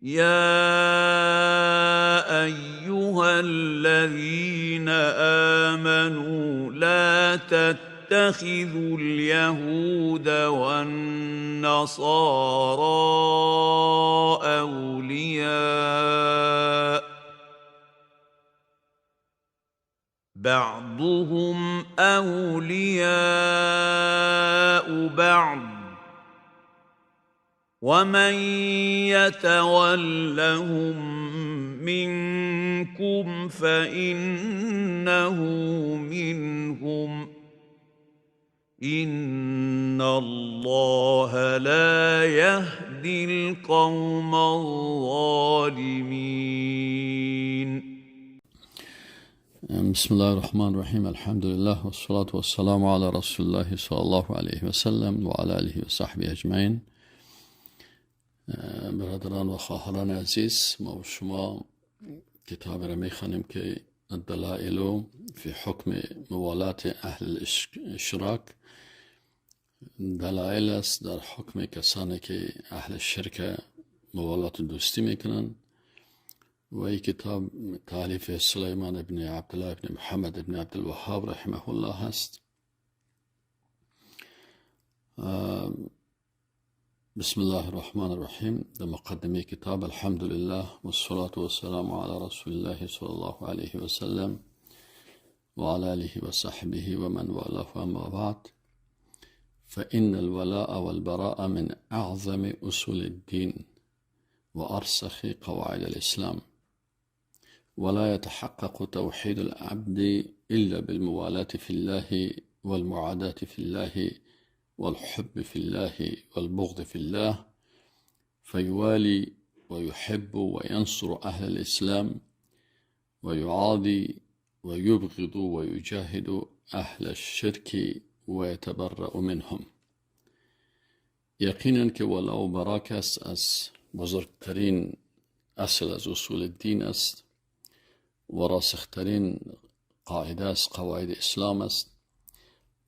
يا أيها الذين آمنوا لا تتخذوا اليهود والنصارى أولياء بعضهم أولياء بعض ومن يتولهم منكم فإنه منهم إن الله لا يهدي القوم الظالمين. بسم الله الرحمن الرحيم. الحمد لله والصلاة والسلام على رسول الله صلى الله عليه وسلم وعلى آله وصحبه أجمعين. برادران و خواهران عزیز، ما و شما کتاب را میخوانیم که الدلائل فی حکم موالات اهل الاشراک، دلائل است در حکم کسانی که اهل شرک موالات دوستی میکنند. و این کتاب تالیف سلیمان ابن عبدالله ابن محمد ابن عبدالوهاب رحمه الله هست. بسم الله الرحمن الرحیم. در مقدمه کتاب الحمد لله والصلاة والسلام على رسول الله صلى الله عليه وسلم وعلى آله وصحبه ومن والاه، أما بعد، فإن الولاء والبراء من أعظم أصول الدين وأرسخ قواعد الإسلام، ولا يتحقق توحيد العبد إلا بالموالاة في الله والمعاداة في الله والحب في الله والبغض في الله، فيوالي ويحب وينصر أهل الإسلام ويعادي ويبغض ويجاهد أهل الشرك ويتبرأ منهم. یقینا که ولا و برا از بزرگترین اصل از اصول دین است و راسخترین قاعده از قواعد اسلام است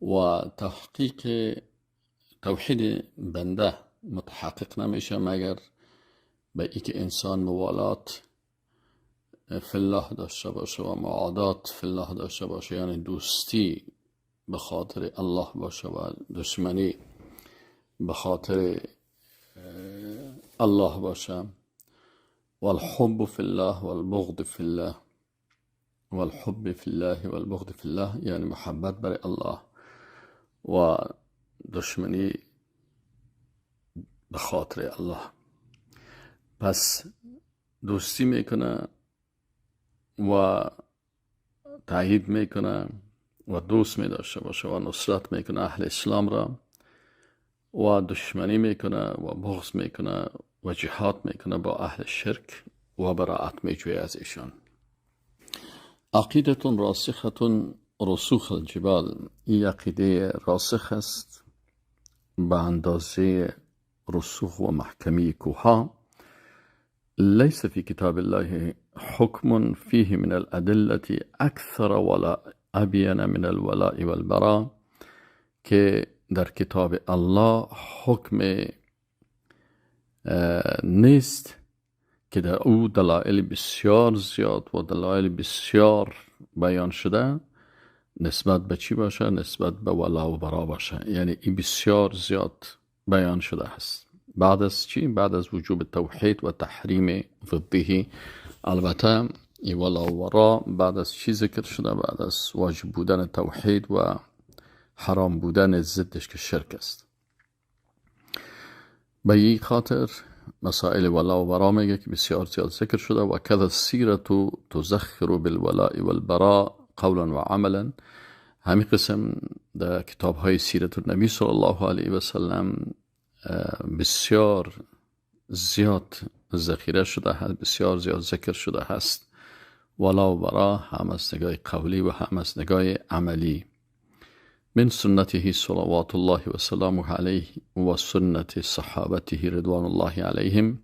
و تحقیق توحید بنده متحقق نمیشه مگر به اینکه انسان موالات فی الله داشته باشه و معادات فی الله داشته باشه، یعنی دوستی به خاطر الله باشه و دشمنی به خاطر الله باشه، والحب فی الله والبغض فی الله، والحب فی الله والبغض فی الله، یعنی محبت برای الله و دشمنی به خاطر الله. پس دوستی میکنه و تایید میکنه و دوست میداشته باشه و نصرت میکنه اهل اسلام را و دشمنی میکنه و بغض میکنه و جهاد میکنه با اهل شرک و براعت میجویه از ایشان. عقیدة راسخة رسوخ الجبال، این عقیده راسخ است به اندازه رسوخ و محکمی کوها. ليس في كتاب الله حكم فيه من الأدلة أكثر ولا أبين من الولاء والبراء، که در کتاب الله حکم نیست که در او دلایل بسیار زیاد و دلایل بسیار بیان شده نسبت به چی باشه؟ نسبت به ولا و برا باشه، یعنی این بسیار زیاد بیان شده است. بعد از چی؟ بعد از وجوب توحید و تحریم ضده. البته این ولا و برا بعد از چی ذکر شده؟ بعد از واجب بودن توحید و حرام بودن ضدش که شرک است. به این خاطر مسائل ولا و برا میگه که بسیار زیاد ذکر شده. و کذا السیرة تزخر بالولاء والبراء قولا و عملا. همین قسم در کتاب های سیرت النبی صلی الله علیه و سلم بسیار زیاد ذخیره شده هست، بسیار زیاد ذکر شده هست ولا و برا، هم از نگاه قولی و هم از نگاه عملی. من سنته صلوات الله و سلامه علیه و سنت صحابته رضوان الله علیهم،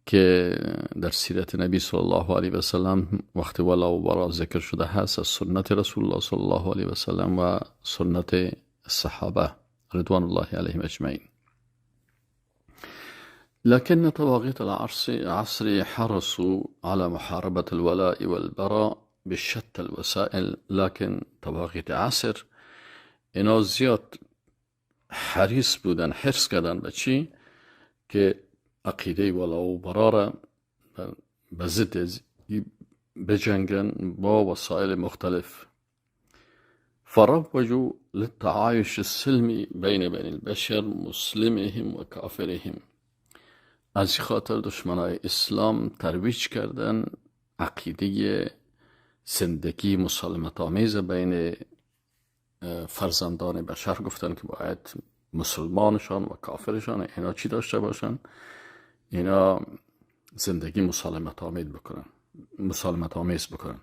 که در سیرت نبی صلی الله علیه و سلم وقت ولا و برا ذکر شده هست از سنت رسول الله صلی الله علیه و سلم و سنت صحابه رضوان الله علیهم اجمعین. لكن طواغيت العصر حرصوا على محاربة الولاء والبراء بشتى الوسائل. لكن طواغیت عصر اینا زیاد حریص بودن، حرص کردن به چی؟ که عقیده ولا و برا را به ضد بجنگن با وسایل مختلف. فروجوا للتعايش السلمي بين بني البشر مسلمهم وكافرهم. از خاطر دشمنای اسلام ترویج کردن عقیده زندگی مسالمت آمیز بین فرزندان بشر. گفتن که باید مسلمانشان و کافرشان اینا چی داشته باشن؟ اینا زندگی مسالمت آمیز بکنن، مسالمت آمیز بکنن.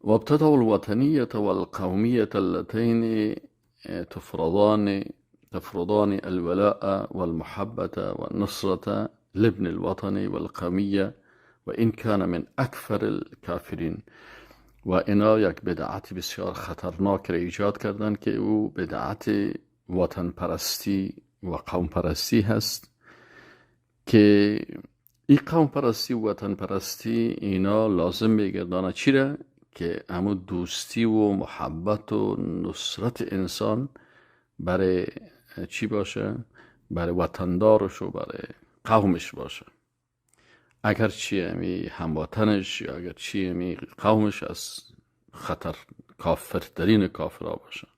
و ابتدعوا الوطنية والقومية اللتين تفرضان الولاء والمحبة والنصرة لابن الوطن والقومية وإن كان من أكفر الكافرين. و اینا یک بدعت بسیار خطرناک را ایجاد کردن که او بدعت وطن پرستی و قوم پرستی هست، که این قوم پرستی و وطن پرستی اینا لازم میگردانه چی را؟ که همون دوستی و محبت و نصرت انسان برای چی باشه؟ برای وطندارش و برای قومش باشه، اگر چی همی هموطنش یا اگر چی همی قومش از خطر کافرترین کافرها باشه.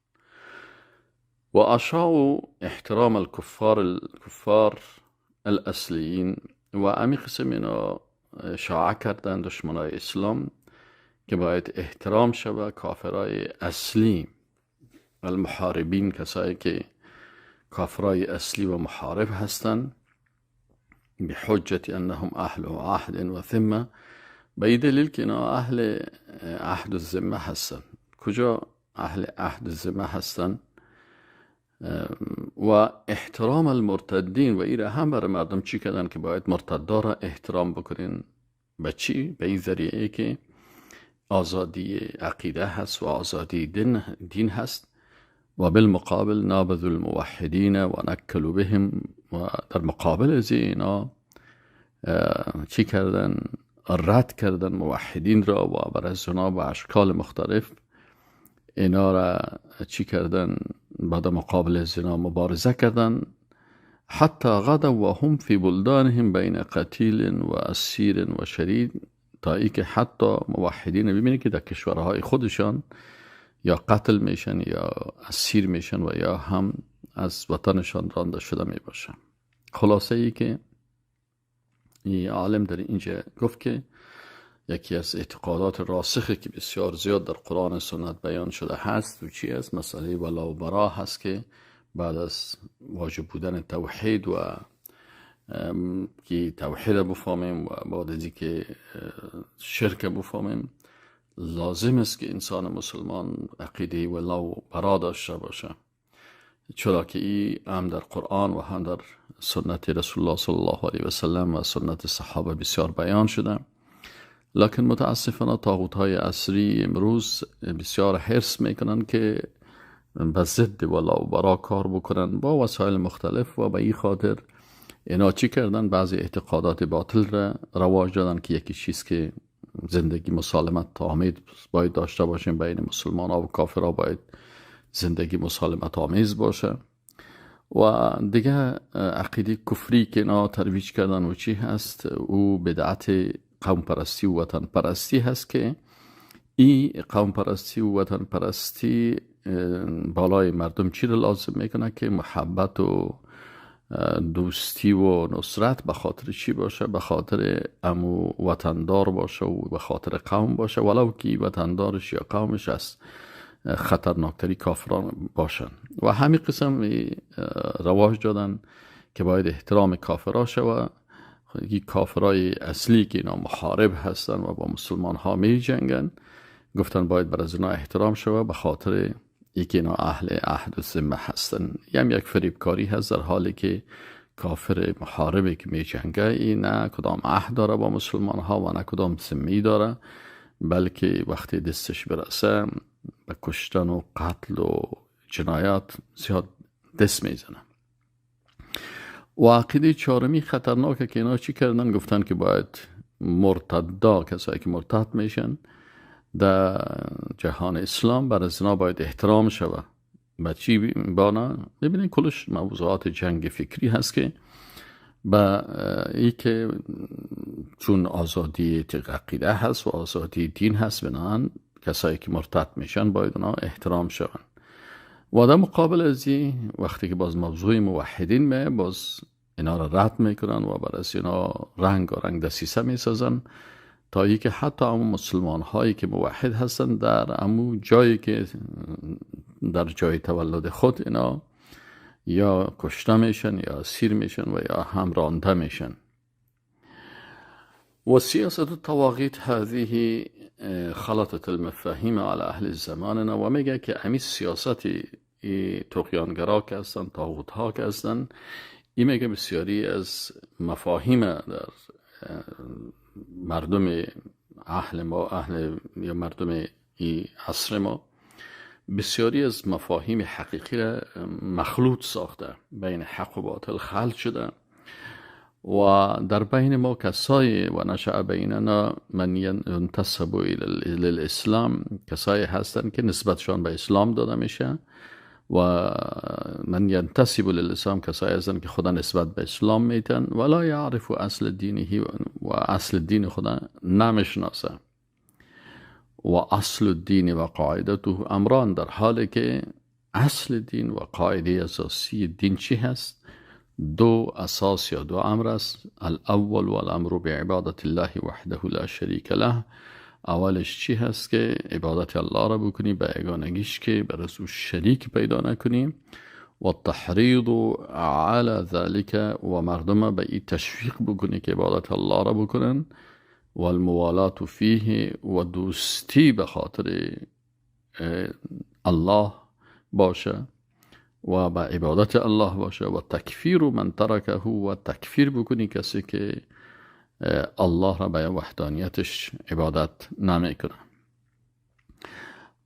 و اشاعوا احترام الكفار الاصلیین. و امی قسم اینا شاعه کردن دشمنای اسلام که باید احترام شوه کافرای اصلی، المحاربین، کسایی که کافرای اصلی و محارب هستند، بحجة أنهم أهل عهد و ذمة، به این دلیل که اینا اهل عهد و ذمه هستن. کجا اهل عهد و ذمه هستن؟ و احترام المرتدین. و ایره هم برای مردم چی کردن که باید مرتدا را احترام بکنین. به چی؟ به این ذریعه که آزادی عقیده هست و آزادی دین هست. و بالمقابل نابذوا الموحدین و نکلوا بهم. و در مقابل از اینا چی کردن؟ رد کردن موحدین را و بر از اونا با اشکال مختلف اینا را چی کردن؟ بعد مقابل از اینا مبارزه کردن. حتی غدوا و هم فی بلدانهم بین قتیل و اسیر و شرید، تا ای که حتی موحدین ببینید که در کشورهای خودشان یا قتل میشن یا اسیر میشن و یا هم از وطنشان رانده شده می باشن. خلاصه ای که این عالم در اینجا گفت که یکی از اعتقادات راسخی که بسیار زیاد در قرآن و سنت بیان شده هست و چی است؟ مسئله ولا و برا هست که بعد از واجب بودن توحید و که توحید بفهمیم و بعد از اینکه شرک بفهمیم، لازم است که انسان مسلمان عقیده ولا و برا داشته باشه، چرا که ای هم در قرآن و هم در سنت رسول الله صلی الله علیه و سلم و سنت صحابه بسیار بیان شده. لکن متاسفانه طاغوت های عصری امروز بسیار حرص میکنن که به ضد ولا و برا کار بکنن با وسایل مختلف، و به این خاطر اینا چی کردن؟ بعضی اعتقادات باطل را رواج دادن که یکی چیز که زندگی مسالمت آمیز باید داشته باشیم بین مسلمان ها و کافرها، باید زندگی مسالمت آمیز باشه. و دیگه عقیده کفری که اینا ترویج کردن و چی هست؟ او بدعت قوم پرستی و وطن پرستی هست که این قوم پرستی و وطن پرستی بالای مردم چی رو لازم میکنه؟ که محبت و دوستی و نصرت به خاطر چی باشه؟ به خاطر امو وطندار باشه و به خاطر قوم باشه، ولو که وطندارش یا قومش از خطرناکتری کافران باشن. و همین قسم رواج دادن که باید احترام کافرها شوه. کافرای اصلی که اینا محارب هستن و با مسلمان ها می جنگن، گفتن باید بر از اینا احترام شوه به خاطر یکی اینا اهل عهد و ذمه هستن. یم یک فریبکاری هست، در حالی که کافر محاربی که می جنگه این نه کدام عهد داره با مسلمان ها و نه کدام ذمه داره، بلکه وقتی دستش برسه به کشتن و قتل و جنایات زیاد دست میزنه. و عقیده چهارمی خطرناکه که اینا چی کردن؟ گفتن که باید مرتدا، کسایی که مرتد میشن در جهان اسلام، بر از اینا باید احترام شوه. با چی بانا؟ ببینید کلش موضوعات جنگ فکری هست که با ای که چون آزادی عقیده هست و آزادی دین هست، بنابراین کسایی که مرتد میشن باید اونا احترام شون. و در مقابل از این وقتی که باز موضوع موحدین می، باز اینا را رد میکنن و بر از اینا رنگ و رنگ دسیسه میسازن تا ای که حتی امو مسلمان هایی که موحد هستن در امو جایی که در جای تولد خود اینا یا کشته میشن یا اسیر میشن و یا هم رانده میشن. و سیاست الطواغیت هذه خلطت المفاهیم على اهل زماننا. و میگه که امی سیاست طغیانگرا که هستن، طاغوت ها که هستن، این میگه بسیاری از مفاهیم در مردم اهل ما، اهل یا مردم ای عصر ما، بسیاری از مفاهیم حقیقی را مخلوط ساخته، بین حق و باطل خلط شده و در بین ما کسایی و نشأ بیننا من ینتسب للاسلام، کسایی هستند که نسبتشان به اسلام داده میشه و من ینتسب للاسلام، کسایی هستند که خدا نسبت به اسلام میتن ولا یعرف اصل دینه و اصل دین خدا نمیشناسه و اصل الدین و قاعدته امران، در حالی که اصل دین و قاعده اساسی دین چی هست؟ دو اساس یا دو امر است. الاول والامر بعبادت الله وحده لا شریک له. اولش چی هست؟ که عبادت الله را بکنی به یگانگیش که بر از او شریک پیدا نکنی، و تحریض علی ذلك و مردم به این تشویق بکنی که عبادت الله را بکنن، و الموالات فیه و دوستی به خاطر الله باشه و به عبادت الله باشه، و تکفیر من ترکه و تکفیر بکنی کسی که الله را به وحدانیتش عبادت نمیکنه.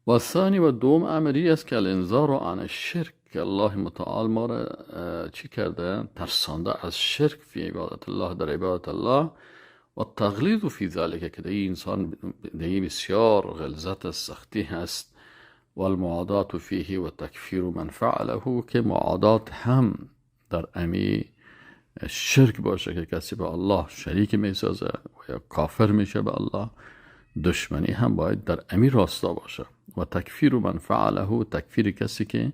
و ثانی و دوم امری است که الانذار عن الشرک، که الله متعال ما را چی کرده؟ ترسانده از شرک فی عبادت الله، در عبادت الله، و تغلیظ فی ذلک، که در انسان در بسیار غلظت سختی هست، و المعادات فیه و تکفیر من فعله، که معادات هم در امی شرک باشه که کسی به الله شریک میسازه و یا کافر میشه به الله، دشمنی هم باید در امی راستا باشه، و تکفیر من فعله، تکفیر کسی که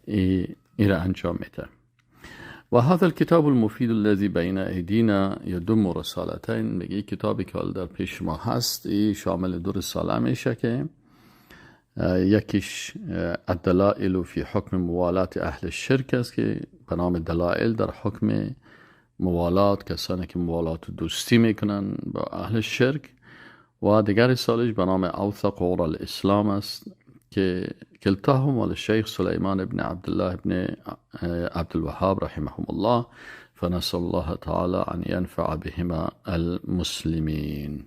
ای را انجام میده. و هذا الكتاب المفید الذي بین ایدینا یضم رسالتین، میگه کتابی که در پیش ما هست ای شامل دو رساله میشه که یکیش الدلائل فی حکم موالات اهل الشرک است که به نام دلائل در حکم موالات، کسانی که موالات دوستی میکنن با اهل شرک، و دیگر رسالش به نام اوثق عرى الاسلام است که كلتاهما للشيخ سليمان بن عبد الله بن عبد الوهاب رحمهم الله، فنسأل الله تعالى أن ينفع بهما المسلمين.